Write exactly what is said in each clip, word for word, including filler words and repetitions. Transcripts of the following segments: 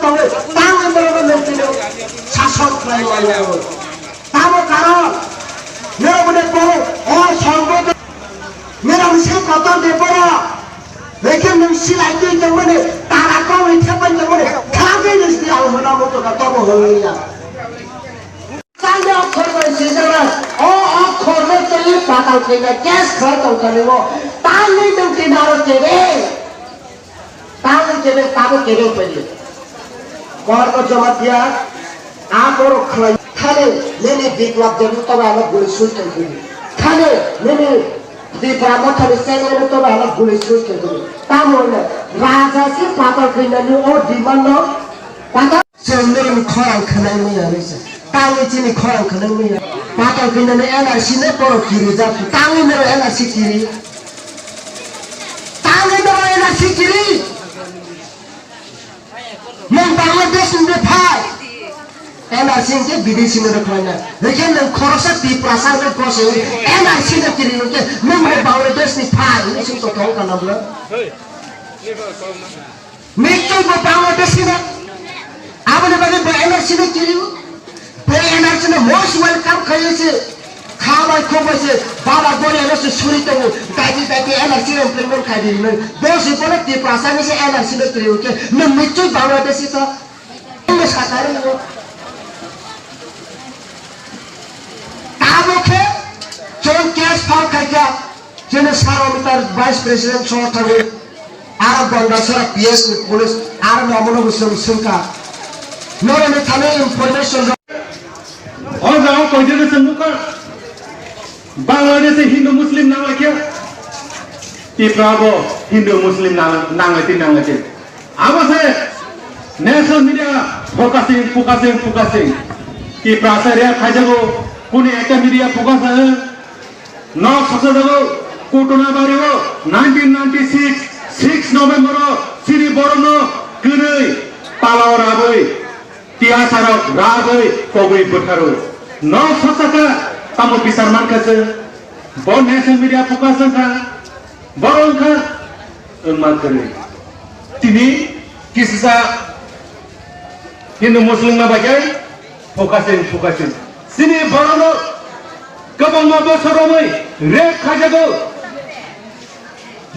Tamo borok no nwng tini sasok khlai manya. Tamo karon, nirok bini borok, o songbo, nirok bini kotor de borok. Lekin nwng silai twi tongmani, tara kongwi thepani tongmani, khlagwi nisi ang hwnna muchungo tobo hwnliya. Tangni okhor bai swijak, o okhor no twi patal khaina case khlai tongthani o, tangwi nwng tini aro kebe, tangwi kebe, tabo kebe paiyo. Kormo Jamatia, a borok khlai thani nini Biplab Debbarma tobo ano guli sui tongthani. Thani nini Tipra Mothani chairman tobo ano guli sui tongthani. Tamo hwnle raja se patal khainani o demand no patal. Chwng nini khorang khwnai manya hinwi se. Tangwi chini khorang khwnai manya. Patal khainani N R C no borok kirijak. Tangwi noro N R C kiri. Tangwi noro N R C kiri. Nwng Bangladesh ni phai. N R C hwnkhe bidesi no rwkhlaina. Hwnkhe nwng khoroksa Tiprasa hwnkhe gosoi N R C no kiri hwnkhe nwng bo Bangladesh ni phai hwnwi song tong kana bwla. Nichoi bo Bangladesh ni na. Aboni bagwi bo N R C no kiri. Bo N R C no most welcome khaye se. Kha bai khok bai se baba gori ano se suri tongo, daiti daiti N R C implement khai di hinwi. Bo se bono Tiprasa ni se N R C no twi hwnkhe nwng nichoi Bangladeshi ta. Nwng sakha rwngo. Abo khe chwng case file khai kha, chini Saro Mitar Vice President song thangwi, aro Gondasora P S ni police, aro nomono bo chwng swngkha. Noroni thani information. O jaga koijaknai chwng nukha. Bangladesh Hindu Muslim nanglaikha. Tripura bo Hindu Muslim nang-, nanglaiti nanglaiti. Abo se national media focusing, focusing, focusing. Tripura se rape khaijago, kuni ekta media focus no saksajago, Kotona bari o nineteen ninety-six, six November o chini borok no kwnwi pala o rabwi. Tiyasarok rabwi kogwi bwtharo. Nok soksa kha, tamo bisar mankha chwng. Bo national media focus wngkha, borok wngkha, wngma kwrwi. Tini kisisa Hindu Muslim ma bai khe focusing, focusing. Chini borok no kwbangma bosor romwi rape khaijago.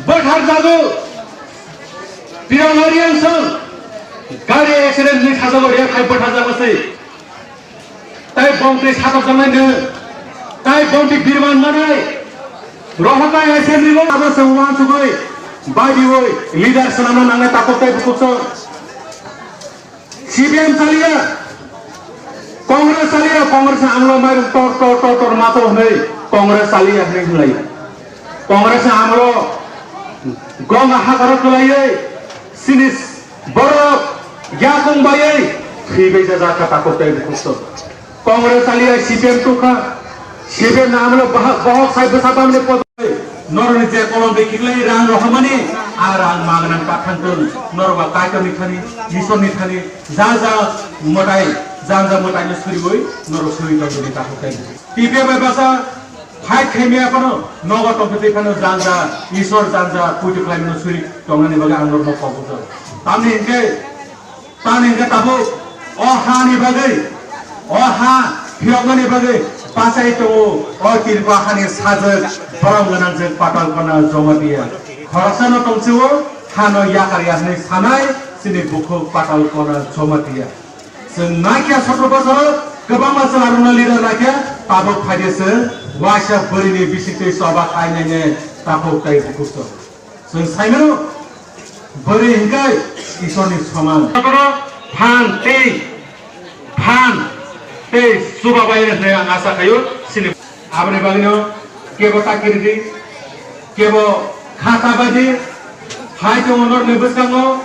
Bwtharjago. Pirang Ariang song. Gari accident ni sajago, rep hai bwtharjago se. Tai bong tei satok jangnai no. Tai bong tei birman manai. Rohornai assembly lo abo se uansugwi. Baidiwi leader swnamna nangnai takhuk tai bukhuk song. C P M chaliya, Congress chaliya, Congress amlo mairung tor, tor, tor, tor mato hwnwi Congress chaliya hwnwi hwnlai. Congress amlo gonga hakaro kwlaiwi chini borok yakung baiwi thwibai jajak kha takhuk tei bukhuk song. Congress chaliya C P M tukha, C P M na amlo bahak, bahok sai bwsa bamni pod-, norokni je kolom bai khiklai rang rohormani, a rang magnang pathang tong, norok ba Kaitorni thani, Isorni thani, ja ja mwtai, ja ja mwtaino suriwi, norok suri tongmani takhuk tei. T P F bai basa fight khaimaya phano, nogo tongphi twi phano janja, Isor janja, puitu khlaimano suri tongnani bagwi ang norokno kok bujao. Tamni hinkhe, Tamni hwnkhe tabuk o hani bagwi, o ha phiyoknani bagwi bachai tongo o Tripura hani sajwk borok gwnangjwk Patal Kona Jamatia. Khoroksano tongchio hano yakar ya hwnwi sanai chini bukhuk Patal Kona Jamatia. Chwng naikha sotro bosoro kwbangma chwlarokno leader naikha, tabuk phaidi chwng waisa bwrwini bisingtwi choba khainai ne takhuk tei bukhuk tong. Chwng saimano, bwrwi hwnkhe Isorni soman. Oro phan tei, phan tei chubabai hwnwi ang asa khaio, chini. Aboni bagwino kebo takiri di, kebo khata bai di, hai tongo norokni bwskango,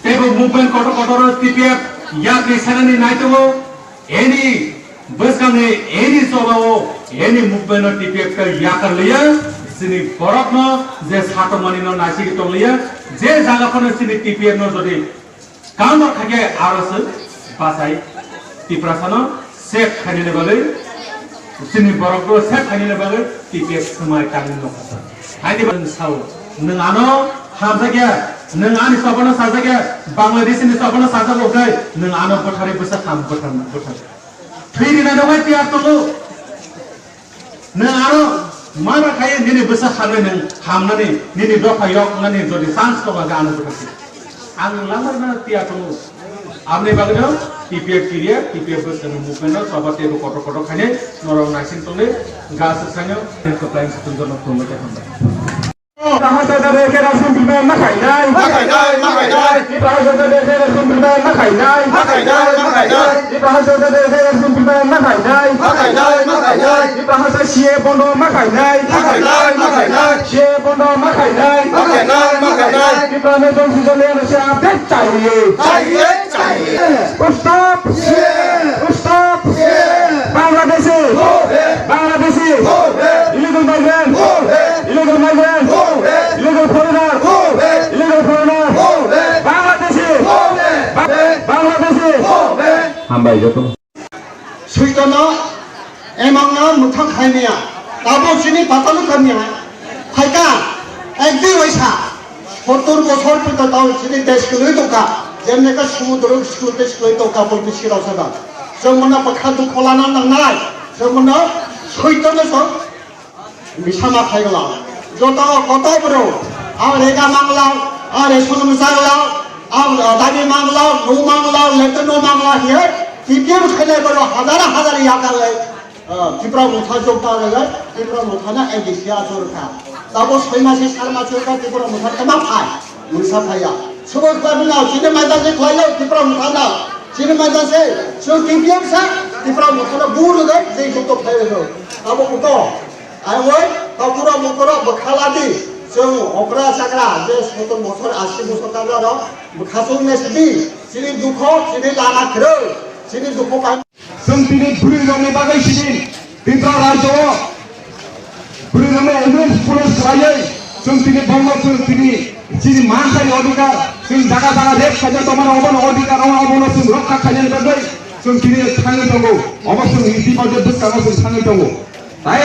teibo movement kotor kotor T P F yakni sanani nai tongo. Any bwskangni any chobao any movement no T P F khe yakar liya, chini borokno je satokmani no naisigi tong liya, je jaga phano chini T P F no jodi counter khaikhe aro se bachai Tiprasano save khainani bagwi, chini borokno save khainani bagwi T P F swmai tangwi nokha sa. Haini bagwi sao, nwng ano hamjakya, Nwng ani chobano sajak ya, Bangladesh ni chobano sajak okhai, nwng ano bwtharwi bwsa ham bwthar bwthar. Thwi rina dogwi tiyar tongo. Nwng ano mara khai nini bwsa hamnai nwng hamnani nini dopha yok nani jodi chance tongo khe ano bwthar. Ang langmano tiyar tongo. Aboni bagwino T P F kiriya, T P F bwskango movement no choba teibo kotor kotor khainai norok naising tongwi gas swksaino kwplai swtwng jono tongwi tei hambai. Bahasa dari kera sumpi ma khainai. Ma khainai, ma khainai. Bahasa dari kera sumpi ma khainai. Ma khainai, ma khainai. Bahasa dari kera sumpi ma khainai. Ma khainai, ma khainai. Bahasa siye bono ma khainai. Ma khainai, ma khainai. Siye bono ma khainai. Ma khainai, ma khainai. Tipra me jong si jole na se update chahiye. Chahiye, chahiye. Stop. Stop. Bangladeshi. Bangladeshi. Illegal migrant. Illegal migrant. Illegal foreigner. Illegal foreigner. Bangladeshi. Ba-, Bangladeshi. Hambai joto. Soitono emangno mwthang khaimaya. Tabo chini patalu kamya. Phaika, ekdi waisa. Sottor bosor pito tao chini desh kwlwi tongkha. Jemne ka sumudro sku desh kwlwi tongkha, polpi sirao sada. Jemona pakha dukho lana nangnai. Jemona soitono song. Bisama khaigla. Joto koto bro. Ang rega mangla, ang reson msagla, ang dagi mangla, nu mangla, leto nu mangla hiye. T P F khainai bro hazar hazar yakalai. Tipra motha jokta rega, Tipra motha na A D C achor kha. Tabo soi mase sar mase ka Tipra motha kama phai. Mungsa phaiya. Subo khlaibina, chini maida se khlaiyo Tipra motha na. Chini maida se, so T P F sa, Tipra motha na buru ga, je jokto khlaiyo. Tabo uto. Aiwoi, takura mukura bwkha ladi, chwng okra chakra, je sotor bosor, asi bosor chakra rok, bwkha chwng ne sidi, chini dukho, chini lama kwrwi, chini dukho pai. Chwng tini bwrwi rokni bagwi sidi, Tripura rajyo o bwrwi rokni women police khlaiwi, chwng tini bongno chwng tini chini manthai odhikar, chwng jaga jaga rape khaijak tongmani obono odhikar, obono chwng rokha khainani bagwi, chwng tini thangwi tongo, obo chwng niti bagwi bwskango chwng thangwi tongo. Tai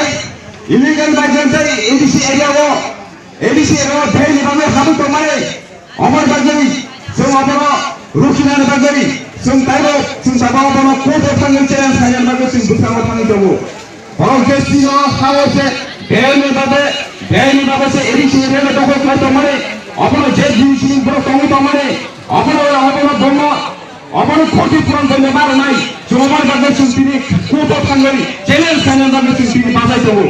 illegal migrant tei A D C area o, A D C area o bel ni bagwi habwi tongmani, oboni bagwi chwng obono rukhinani bagwi chwng taibo chwng tabao bono court o thangwi challenge khainani bagwi chwng bwskango thangwi tongo. Borok je chini o ha o se bel ni bagwi, bel ni bagwi se A D C area no dokhol khlai tongmani, obono je bini simi borok tongwi tongmani, obono obono bono obono khoti puron tongwi barwnai, chwng oboni bagwi chwng tini court o thangwi challenge khainani bagwi chwng tini bachai tongo.